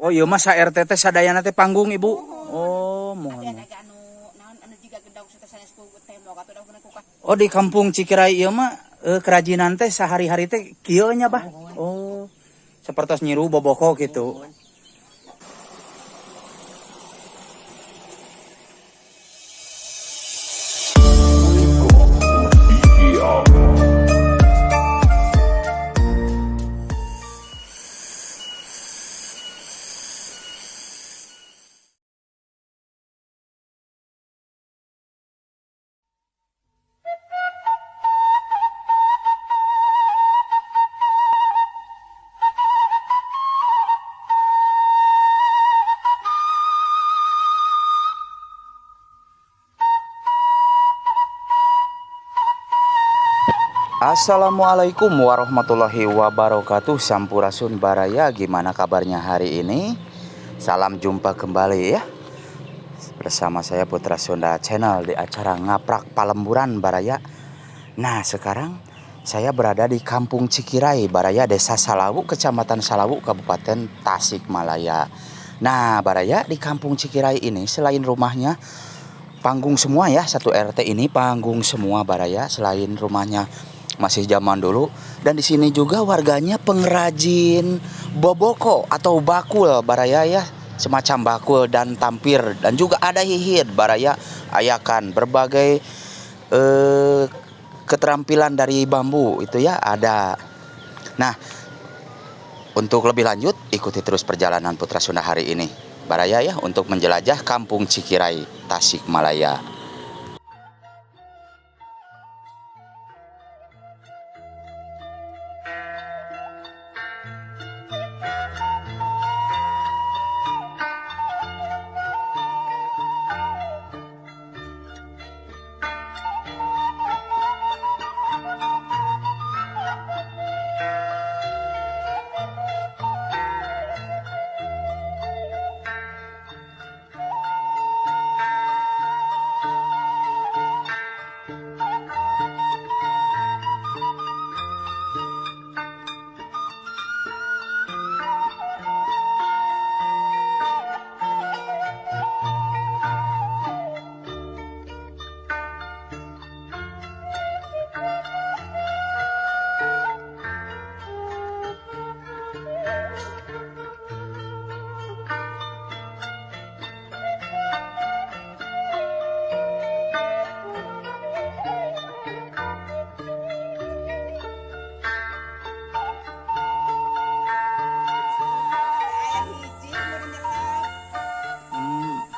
Oh iya mah sa RT teh sadayana teh panggung ibu. Oh, mohon. Oh di kampung Cikirai ieu mah kerajinan teh sehari-hari teh kieu nya bah. Oh. Sapertos nyiru boboko gitu. Assalamualaikum warahmatullahi wabarakatuh. Sampurasun Baraya, gimana kabarnya hari ini? Salam jumpa kembali ya bersama saya Putra Sunda Channel di acara Ngaprak Palemburan Baraya. Nah sekarang saya berada di Kampung Cikirai Baraya, Desa Salawu, Kecamatan Salawu, Kabupaten Tasikmalaya. Nah Baraya, di Kampung Cikirai ini selain rumahnya panggung semua ya, satu RT ini panggung semua Baraya, selain rumahnya masih zaman dulu, dan di sini juga warganya pengrajin boboko atau bakul Baraya ya, semacam bakul dan tampir, dan juga ada hihid Baraya, ayakan berbagai keterampilan dari bambu itu ya ada. Nah, untuk lebih lanjut ikuti terus perjalanan Putra Sunda hari ini Baraya ya, untuk menjelajah Kampung Cikirai, Tasikmalaya.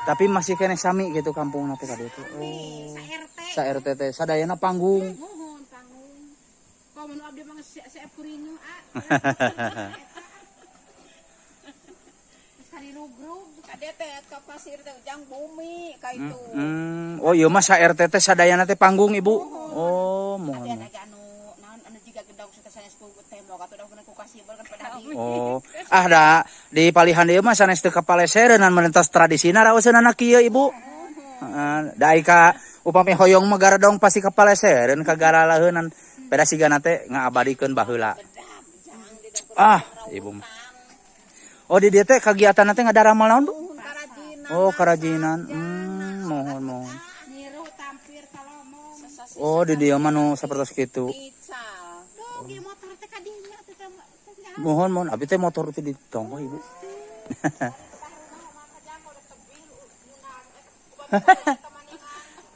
Tapi masih kene sami gitu kampung nanti kali itu. Oh. Sa RT teh sadayana panggung. Muhun panggung. Komo nu abdi mah seep kurinyu ah. Sekali rugrug kade teh ka pasir teh ujang bumi ka itu. Oh iya mah sa RT teh sadayana teh panggung ibu. Oh, mohon. Oh, ah da di palihan ieu mah sanes teu kapaleserenan merentas tradisina raoseunana kieu ibu. Heeh, da ka upami hoyong mah garadong pasti kapalesereun ka garalaheunan beda sigana teh ngaabadikeun baheula. Ah, ibu mah. Oh, di dieu teh kagiatanna teh ngadaramal naon, Bu? Oh, karajinan. Mohon mohon. Oh, di dieu mah nu sapertos kitu. Mohon mohon, abi teh motor itu ditongko ibu.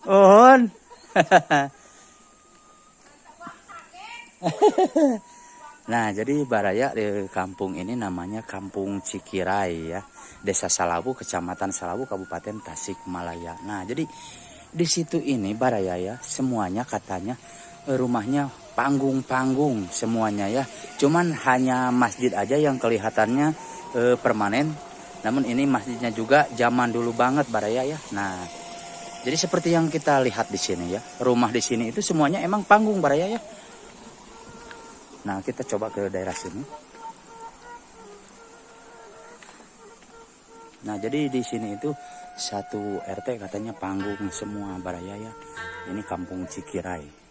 Mohon. Nah, jadi Baraya di kampung ini namanya Kampung Cikirai ya, Desa Salawu, Kecamatan Salawu, Kabupaten Tasikmalaya. Nah, jadi di situ ini Baraya ya, semuanya katanya rumahnya panggung-panggung semuanya ya. Cuman hanya masjid aja yang kelihatannya permanen. Namun ini masjidnya juga zaman dulu banget Baraya ya. Nah, jadi seperti yang kita lihat di sini ya, rumah di sini itu semuanya emang panggung Baraya ya. Nah, kita coba ke daerah sini. Nah, jadi di sini itu satu RT katanya panggung semua Baraya ya. Ini Kampung Cikirai.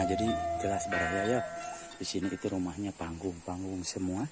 Nah, jadi jelas baraya ya. Di sini itu rumahnya panggung-panggung semua.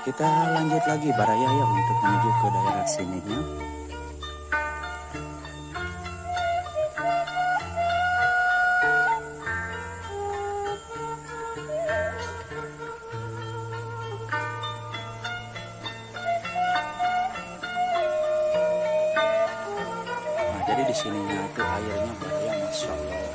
Kita lanjut lagi baraya ya untuk menuju ke daerah sininya. Nah, jadi di sininya itu airnya baraya, masya Allah. Ya.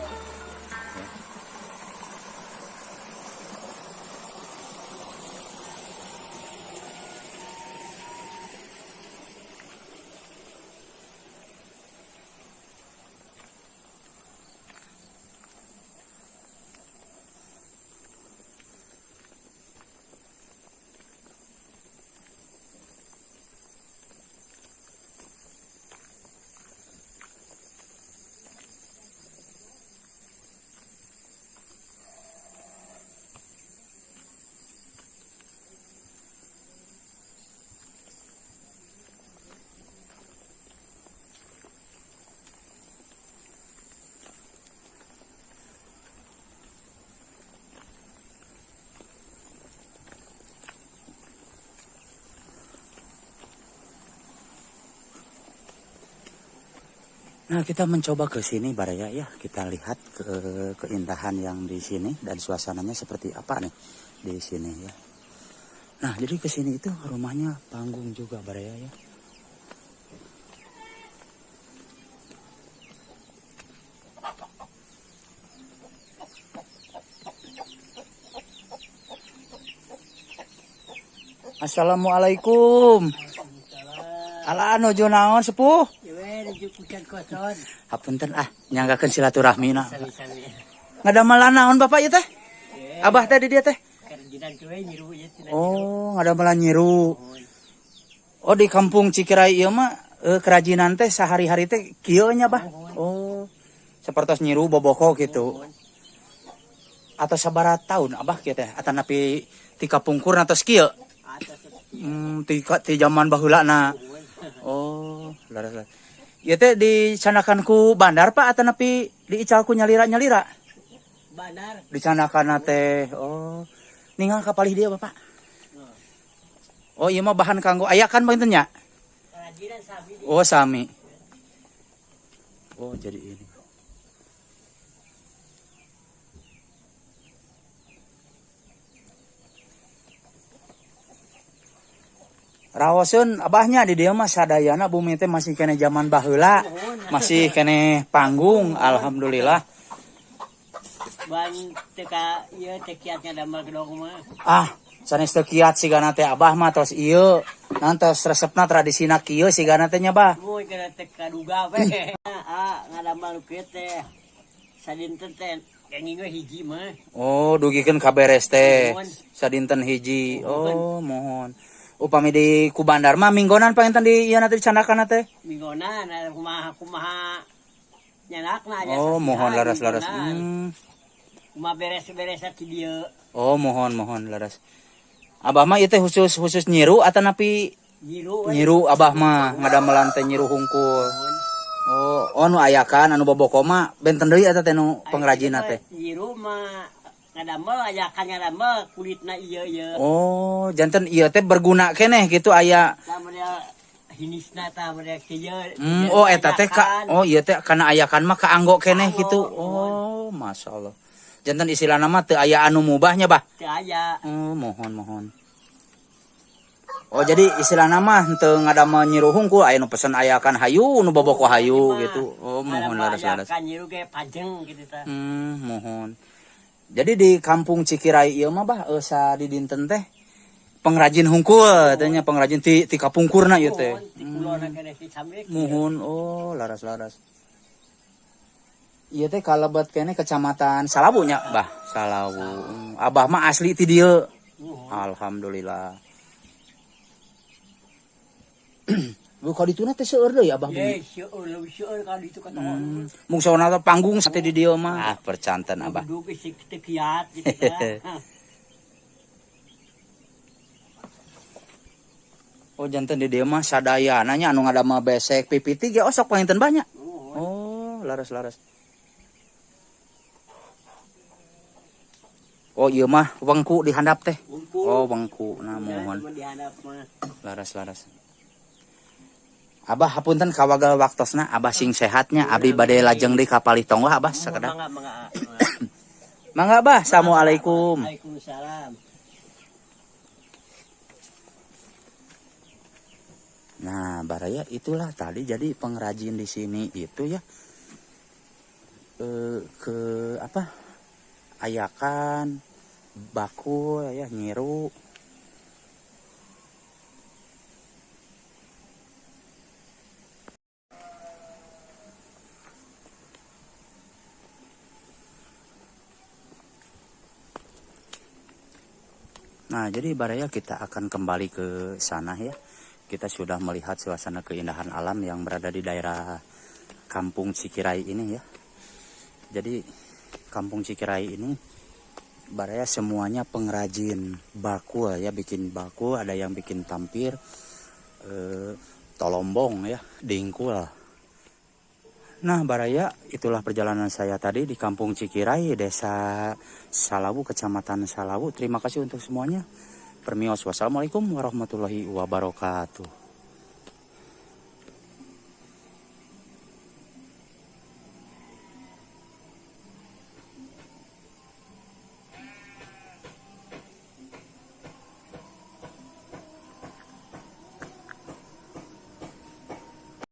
Nah, kita mencoba ke sini baraya ya. Kita lihat ke keindahan yang di sini dan suasananya seperti apa nih di sini ya. Nah, jadi ke sini itu rumahnya panggung juga baraya ya. Assalamualaikum. Ala nuju naon sepuh? Hapunten ah, nyanggakeun silaturahmi na. Ngadamelan naon bapak ieu teh? Abah teh di dieu teh? Oh, ngadamelan nyiru. Oh, di kampung Cikirai ieu mah kerajinan teh sehari-hari teh kieu nya bah. Oh, sapertos nyiru boboko gitu. Atau sabaraha tahun abah kieu teh? Atanapi ti kapungkur atos kieu? Ti zaman baheula na. Oh, laras-laras. Ieu teh dicanakan ku bandar Pak atanapi diical ku nyalira-nyalira? Bandar. Dicanakan teh. Oh, ningal ka palih dieu Bapak. Oh, ieu mah bahan kanggo ayakan panginten nya? Kerajinan sami. Oh, sami. Oh, jadi ini. Rawaseun abahnya di dieu mah sadayana bumi teh masih kene zaman baheula, masih kene panggung, alhamdulillah. Ban teu ka ieu teh kiat ngadamel gedong mah. Ah, sanes teu kiat sigana teh abah mah tos ieu, nantos resepna tradisina kieu sigana teh nya bah. Mun kana teh kaduga we. Ah, ngadamel kieu teh sadinten teh kenging we hiji mah. Oh, dugikeun ka beres teh. Sadinten hiji. Oh, mohon. Upami di ku bandar mah minggonan panginten di ieu nanti dicandakan teh. Minggonan kumaha kumaha nyanakna aya. Oh, mohon laras-laras. Kumaha beres-beres ti dieu. Oh, mohon mohon laras. Abah mah ieu teh khusus khusus nyiru atanapi nyiru. Nyiru abah mah ngadamelan teh nyiru hungkul. Oh, oh nu ayakan anu boboko mah benten deui eta teh nu pengrajinna teh. Nyiru mah ngadamel ayakan ngadamel kulitna ieu ieu. Oh, janten ieu teh berguna keneh gitu aya. Tah model hinisna tah model kieu. Oh, eta teh ka oh ieu teh kana ayakan mah kaanggo keneh gitu. Oh, masyaallah. Janten istilahna mah teu aya anu mubahnya, Bah. Teu aya. Oh, mohon mohon. Oh, jadi istilahna mah teu ngadamel nyiru hungkul aya nu pesen ayakan hayu, nu boboko hayu gitu. Oh, mohon laras-laras. Ayakan nyiru ge pajeng gitu tah. Mohon. Jadi di kampung Cikirai ieu mah bah sadidinten teh pengrajin hungkul teh nya pengrajin ti kapungkurna ieu teh. Ti kulona keneh ti samik. Muhun, oh laras-laras. Ieu teh kalebet keneh Kecamatan Salawu nya, Bah. Salawu. Abah mah asli ti dieu. Alhamdulillah. Bu ka dituna teh seueur deui Abah bumi. Ye, seueur leuwih seueur ka ditu ka Mungsona teh panggung sate di dieu mah. Ah, percanten Abah. Duduk isik teu kiat gitu teh. Oh, janten di dieu mah sadayana nya anu ngadamel besek pipiti ge osok panginten banyak. Oh, laras-laras. Oh, ieu mah wengku di handap teh. Wengku. Oh, wengku. Nah, mohon. Di handap mah. Laras-laras. Abah hapunten kawagal waktosna, Abah sing sehatnya, abdi bade lajeng deui ka palih tonggoh Abah sakedap. Mangga mangga. Mangga Abah, assalamualaikum. Waalaikumsalam. Nah, Baraya itulah tadi jadi pengrajin di sini itu ya ke apa? Ayakan, bakul ya, nyiru. Nah, jadi Baraya kita akan kembali ke sana ya. Kita sudah melihat suasana keindahan alam yang berada di daerah Kampung Cikirai ini ya. Jadi Kampung Cikirai ini Baraya semuanya pengrajin bakul ya, bikin bakul, ada yang bikin tampir, tolombong ya, dingkul. Nah Baraya, itulah perjalanan saya tadi di Kampung Cikirai, Desa Salawu, Kecamatan Salawu. Terima kasih untuk semuanya. Permios, wassalamualaikum warahmatullahi wabarakatuh.